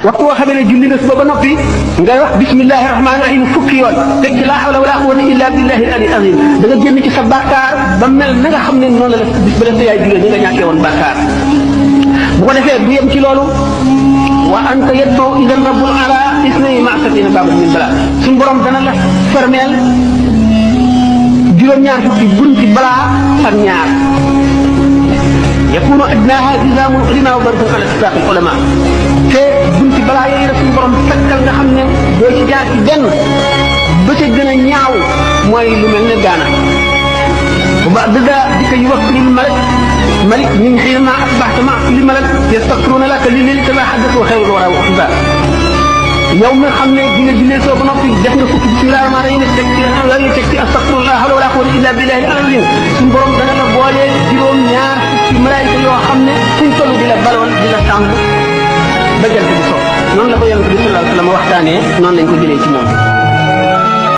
waxtu woo xamee ne julli nga suba ba noppi ngay wax bismillahi rahmaani rahim fukki yoon teg ci laa hawla wala quwwata illa billahi al ali azim da nga génn ci sa bàkkaar ba mel na nga xam ne noonu la bis ba def sa yaay juree ni nga ñàkkee woon bàkkaar bu ko defee du yem ci loolu wa anta yaddu idan rabbul ala isnay ma'satina babu min bala suñu borom dana la fermeel juróom-ñaar fukki bunti balaa ak ñaar yakunu adnaha jizaamun ulama wa barkun ala ittifaq al ulama te bunti balaa yooyu la suñu borom takkal nga xam ne doo ci jaar ci benn ba ca gën a ñaaw mooy lu mel ne gaana bu baax dëgg di ko yuwakkilul malik min xiinama asbaxta ma kulli malak yastaghfiruna laka li lilika ma xaddathu xayrul wara wa xibaar yow mi xam ne di nga jullee soo ba noppi def nga fukki bismillah rahmaan rahim teg ci yooyu teg ci astaghfirullah hawla wala quwwata illa billahi al azim suñu borom dana la boole juróom-ñaar fukki malaayika yoo xam ne fuñ toll di la baloon di la tàng ba jant bi so noonu la ko yonent bi sallallahu alayhi wa sallam waxtaanee noonu lañ ko jëlee ci moom